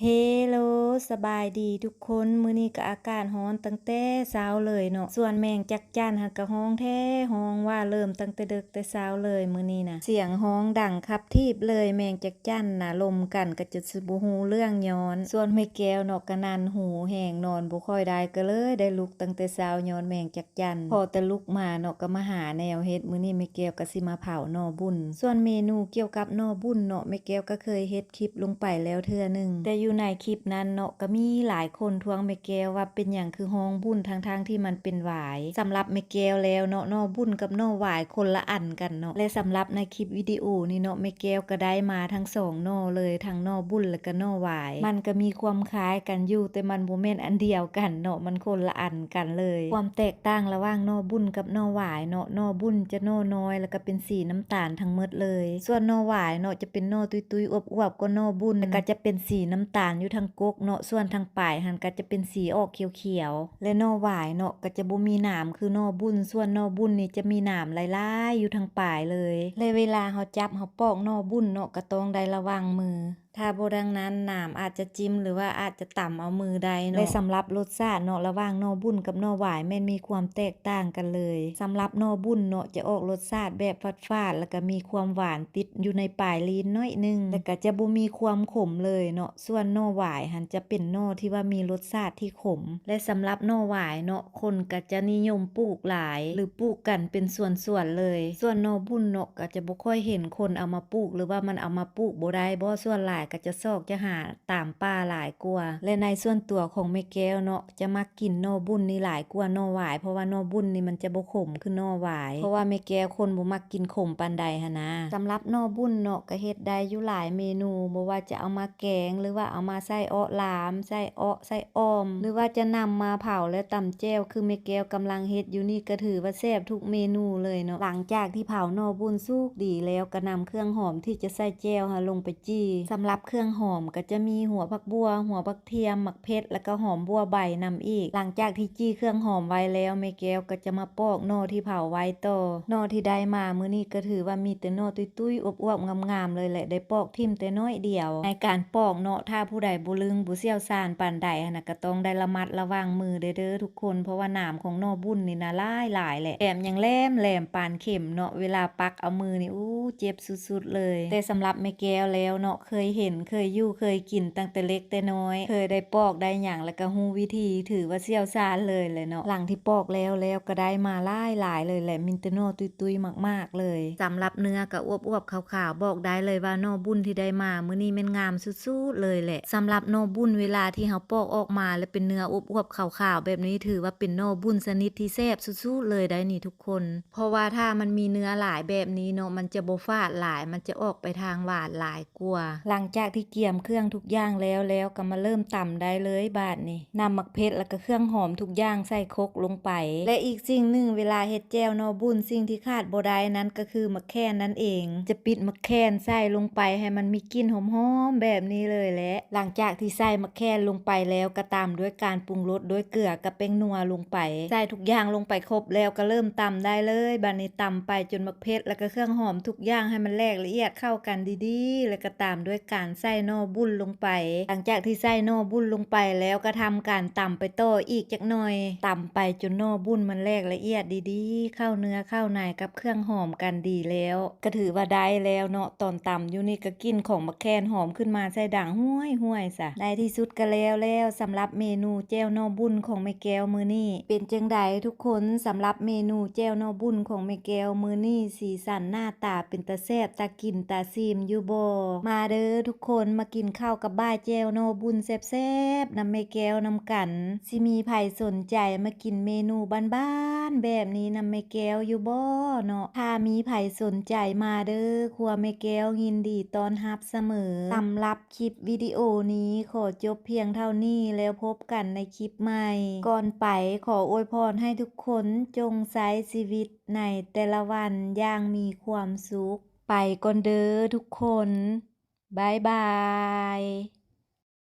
ເຮໂລ ສະບາຍດີທຸກຄົນ. ມື້ນີ້ກໍອາກາດຮ້ອນຕັ້ງແຕ່ເຊົ້າເລີຍເນາະ. ສ່ວນແມງຈັກຈັ່ນຫັ້ນກໍຮ້ອງແທ້ຮ້ອງວ່າ ເລີ່ມຕັ້ງແຕ່ເດິກແຕ່ເຊົ້າເລີຍມື້ນີ້ນະ. ສຽງຮ້ອງດັງຄັບທີບເລີຍ, ແມງຈັກຈັ່ນນະລົມກັນກໍຈະຊິບໍ່ຮູ້ເລື່ອງຍ້ອນ. ສ່ວນແມ່ແກ້ວເນາະ ກໍໜັ່ນຫູແຮງ ນອນບໍ່ຄ່ອຍໄດ້ ກໍເລີຍໄດ້ລຸກຕັ້ງແຕ່ເຊົ້າຍ້ອນແມງຈັກ ຈັນ. ພໍແຕ່ລຸກມາເນາະ ກໍມາຫາແນວເຮັດ. ມື້ນີ້ແມ່ແກ້ວກໍຊິມາເຜົາໜໍ່ບຸ້ນ. ສ່ວນເມນູກ່ຽວກັບໜໍ່ບຸ້ນເນາະ ແມ່ແກ້ວກໍເຄີຍເຮັດຄລິບລົງໄປແລ້ວເທື່ອໜຶ່ງ, ແຕ່ຢູ່ໃນຄລິບນັ້ນເນາະ ກໍມີຫຼາຍຄົນທວງແມ່ແກ້ວວ່າ ເປັນຫຍັງຄືຮ້ອງບຸ້ນ ທັງໆທີ່ມັນເປັນຫວາຍ. ສຳລັບແມ່ແກ້ວແລ້ວເນາະ ໜໍ່ບຸ້ນກັບໜໍ່ຫວາຍຄົນລະອັນກັນເນາະ. ແລະ ສຳລັບໃນຄລິບວິດີໂອນີ້ເນາະ ແມ່ແກ້ວກໍໄດ້ມາທັງສອງໜໍ່ເລີຍ, ທັງໜໍ່ບຸ້ນ ແລະ ກໍໜໍ່ຫວາຍ. ມັນກໍມີຄວາມຄ້າຍກັນຢູ່, ແຕ່ມັນບໍ່ແມ່ນອັນດຽວກັນເນາະ, ມັນຄົນລະອັນ ກັນເລີຍ. ຄວາມແຕກຕ່າງລະຫວ່າງໜໍ່ບຸ້ນກັບໜໍ່ຫວາຍເນາະ, ໜໍ່ບຸ້ນຈະໜໍ່ນ້ອຍ ແລ້ວກໍເປັນສີນ້ຳຕານທັງໝົດເລີຍ. ສ່ວນໜໍ່ຫວາຍເນາະ ຈະເປັນໜໍ່ຕຸ້ຍໆອວບໆກວ່າໜໍ່ບຸ້ນ, ແລ້ວກໍຈະເປັນສີນ້ຳຕານຢູ່ທາງກົກເນາະ, ສ່ວນທາງປາຍຫັ້ນກໍຈະເປັນສີອອກຂຽວໆ. ແລະ ໜໍ່ຫວາຍເນາະ ກໍຈະບໍ່ມີໜາມຄືໜໍ່ບຸ້ນ, ສ່ວນໜໍ່ບຸ້ນນີ້ຈະມີໜາມຫຼາຍໆຢູ່ທາງປາຍເລີຍ. ແລະ ເວລາເຮົາຈັບເຮົາປອກໜໍ່ບຸ້ນເນາະ ກໍຕ້ອງໄດ້ລະວັງມື. ຖ້າບໍ່ດັ່ງນັ້ນ ໜາມອາດຈະຈິ້ມ ຫຼືວ່າອາດຈະຕຳເອົາມືໄດ້ເນາະ. ແລະ ສຳລັບລົດຊາດເນາະ ລະຫວ່າງໜໍ່ບຸ້ນກັບໜໍ່ຫວາຍ ແມ່ນມີຄວາມແຕກຕ່າງກັນເລີຍ. ສຳລັບໜໍ່ບຸ້ນເນາະ ຈະອອກລົດຊາດແບບຝາດໆ ແລ້ວກໍມີຄວາມຫວານຕິດຢູ່ໃນປາຍລີ້ນໜ້ອຍໜຶ່ງ, ແລ້ວກໍຈະບໍ່ມີຄວາມຂົມເລີຍເນາະ. ສ່ວນໜໍ່ຫວາຍຫັ້ນ ຈະເປັນໜໍ່ທີ່ວ່າມີລົດຊາດທີ່ຂົມ. ແລະ ສຳລັບໜໍ່ຫວາຍເນາະ ຄົນກໍຈະນິຍົມປູກຫຼາຍ ຫຼື ປູກກັນເປັນສວນໆເລີຍ. ສ່ວນໜໍ່ບຸ້ນເນາະ ກໍຈະບໍ່ຄ່ອຍເຫັນຄົນເອົາມາປູກ ຫຼືວ່າມັນເອົາມາປູກບໍ່ໄດ້ບໍ, ສ່ວນຫຼາຍກໍຈະຊອກຈະຫາຕາມປ່າຫຼາຍກວ່າ. ແລະ ໃນສ່ວນຕົວຂອງແມ່ແກ້ວເນາະ ຈະມັກກິນໜໍ່ບຸ້ນນີ້ຫຼາຍກວ່າໜໍ່ຫວາຍ, ເພາະວ່າໜໍ່ບຸ້ນນີ້ມັນຈະບໍ່ຂົມຄືໜໍ່ຫວາຍ, ເພາະວ່າແມ່ແກ້ວຄົນບໍ່ມັກກິນຂົມປານໃດຫັ້ນນາ. ສຳລັບໜໍ່ບຸ້ນເນາະ ກໍເຮັດໄດ້ຢູ່ຫຼາຍເມນູ, ບໍ່ວ່າຈະເອົາມາແກງ ຫຼືວ່າເອົາມາໃສ່ເອາະຫຼາມ, ໃສ່ເອາະ ໃສ່ອ່ອມ ຫຼືວ່າຈະນຳມາເຜົາ ແລະ ຕຳແຈ່ວ ຄືແມ່ແກ້ວກຳລັງເຮັດຢູ່ນີ້ ກໍຖືວ່າແຊບທຸກເມນູເລີຍເນາະ. ຫຼັງຈາກທີ່ເຜົາໜໍ່ບຸ້ນສຸກດີແລ້ວ ກໍນຳເຄື່ອງຫອມທີ່ຈະໃສ່ແຈ່ວຫັ້ນລົງໄປຈີ່. ສຳລັບເຄື່ອງຫອມກໍຈະມີຫົວຜັກບົ່ວ, ຫົວບັກທຽມ, ໝາກເຜັດ ແລ້ວກໍຫອມບົ່ວໃບນຳອີກ. ຫຼັງຈາກທີ່ຈີ່ເຄື່ອງຫອມໄວ້ແລ້ວ ແມ່ແກ້ວກໍຈະມາປອກໜໍ່ທີ່ເຜົາໄວ້ຕໍ່. ໜໍ່ທີ່ໄດ້ມາມື້ນີ້ກໍຖືວ່າມີແຕ່ໜໍ່ຕຸ້ຍໆ ອວບໆ ງາມໆ ເລີຍແຫຼະ, ໄດ້ປອກຖິ້ມແຕ່ໜ້ອຍດຽວ. ໃນການປອກເນາະ ຖ້າຜູ້ໃດບໍ່ລຶ້ງ ບໍ່ຊ່ຽວຊານປານໃດຫັ້ນນະ ກໍຕ້ອງໄດ້ລະມັດລະວັງມືເດີ້ທຸກຄົນ, ເພາະວ່າໜາມຂອງໜໍ່ບຸ້ນນີ້ນະຫຼາຍໆແຫຼະ, ແຖມຍັງແຫຼມໆປານເຂັມເນາະ. ເວລາປັກເອົາມືນີ້ ອູ້ ເຈັບສຸດໆເລີຍ. ແຕ່ສຳລັບແມ່ແກ້ວແລ້ວເນາະ ເຄີຍເຫັນ ເຄີຍຢູ່ ເຄີຍກິນຕັ້ງແຕ່ເລັກແຕ່ນ້ອຍ, ເຄີຍໄດ້ປອກໄດ້ຫຍັງ ແລ້ວກໍຮູ້ວິທີ ຖືວ່າຊ່ຽວຊານເລີຍແຫຼະເນາະ. ຫຼັງທີ່ປອກແລ້ວແລ້ວ ກໍໄດ້ມາຫຼາຍໆເລີຍແຫຼະ, ມີແຕ່ໜໍ່ຕຸ້ຍໆ ມາກໆເລີຍ. ສຳລັບເນື້ອກໍອວບໆຂາວໆ, ບອກໄດ້ເລີຍວ່າໜໍ່ບຸ້ນທີ່ໄດ້ມາມື້ນີ້ແມ່ນງາມສຸດໆເລີຍແຫຼະ. ສຳລັບໜໍ່ບຸ້ນ ເວລາທີ່ເຮົາປອກອອກມາ ແລ້ວເປັນເນື້ອອວບໆຂາວໆແບບນີ້ ຖືວ່າເປັນໜໍ່ບຸ້ນຊະນິດທີ່ແຊບສຸດໆເລີຍໄດ໋ນີ້ທຸກຄົນ, ເພາະວ່າຖ້າມັນມີເນື້ອຫຼາຍແບບນີ້ເນາະ ມັນຈະບໍ່ຝາດຫຼາຍ, ມັນຈະອອກໄປທາງຫວານຫຼາຍ ກວ່າ. ຫຼັງຈາກທີ່ກຽມເຄື່ອງທຸກຢ່າງແລ້ວແລ້ວ ກໍມາເລີ່ມຕຳໄດ້ເລີຍບາດນີ້. ນຳໝາກເຜັດ ແລ້ວກໍເຄື່ອງຫອມທຸກຢ່າງໃສ່ຄົກລົງໄປ. ແລະ ອີກສິ່ງໜຶ່ງ ເວລາເຮັດແຈ່ວໜໍ່ບຸ້ນ ສິ່ງທີ່ຂາດບໍ່ໄດ້ນັ້ນກໍຄືໝາກແຂ່ນນັ້ນເອງ. ຈະປິດໝາກແຂ່ນໃສ່ລົງໄປໃຫ້ມັນມີກິ່ນຫອມໆແບບນີ້ເລີຍແຫຼະ. ຫຼັງຈາກທີ່ໃສ່ໝາກແຂ່ນລົງໄປແລ້ວ ກໍຕາມດ້ວຍການປຸງລົດດ້ວຍເກືອກັບແປ້ງນົວລົງໄປ. ໃສ່ທຸກຢ່າງລົງໄປຄົບແລ້ວ ກໍເລີ່ມຕຳໄດ້ເລີຍ. ບາດນີ້ຕຳໄປຈົນໝາກ ເຜັດ ແລ້ວກໍເຄື່ອງຫອມທຸກຢ່າງໃຫ້ມັນແຫຼກລະອຽດເຂົ້າກັນດີໆ ແລ້ວກໍຕາມດ້ວຍການໃສ່ໜໍ່ບຸ້ນລົງໄປ. ຫຼັງຈາກທີ່ໃສ່ໜໍ່ບຸ້ນລົງໄປແລ້ວ ກໍທຳການຕຳໄປຕໍ່ອີກຈັກໜ່ອຍ. ຕຳໄປຈົນໜໍ່ບຸ້ນມັນແຫຼກລະອຽດດີໆ ເຂົ້າເນື້ອເຂົ້າໃນກັບເຄື່ອງຫອມກັນດີແລ້ວ ກໍຖືວ່າໄດ້ແລ້ວເນາະ. ຕອນຕຳຢູ່ນີ້ກໍກິ່ນຂອງໝາກແຂ່ນຫອມຂຶ້ນມາໃສ່ດັງຫ້ວຍໆຊະ. ໃນທີ່ສຸດກໍແລ້ວແລ້ວ ສຳລັບເມນູແຈ່ວໜໍ່ບຸ້ນຂອງແມ່ແກ້ວມື້ນີ້. ເປັນຈັ່ງໃດທຸກຄົນ ສຳລັບເມນູແຈ່ວໜໍ່ບຸ້ນຂອງແມ່ ແກ້ວ ມື້ນີ້ ສີສັນໜ້າຕາເປັນຕາແຊບຕາກິນຕາຊີມຢູ່ບໍ່? ມາເດີ້ທຸກຄົນ ມາກິນເຂົ້າກັບບ່າຍແຈ່ວໜໍ່ບຸ້ນແຊບໆນຳແມ່ແກ້ວນຳກັນ. ຊິມີໃຜສົນໃຈມາກິນເມນູບ້ານໆແບບນີ້ນຳແມ່ແກ້ວຢູ່ບໍ່ເນາະ? ຖ້າມີໃຜສົນໃຈມາເດີ້ ຄົວແມ່ແກ້ວຍິນດີຕ້ອນຮັບສະເໝີ. ສຳລັບຄລິບວິດີໂອນີ້ຂໍຈົບພຽງເທົ່ານີ້ ແລ້ວພົບກັນໃນຄລິບໃໝ່. ກ່ອນໄປ ຂໍອວຍພອນໃຫ້ທຸກຄົນຈົ່ງໃຊ້ຊີວິດ ໃນແຕ່ລະວັນຢ່າງມີຄວາມສຸກ. ໄປກ່ອນເດີ້ທຸກຄົນ. ບາຍບາຍ.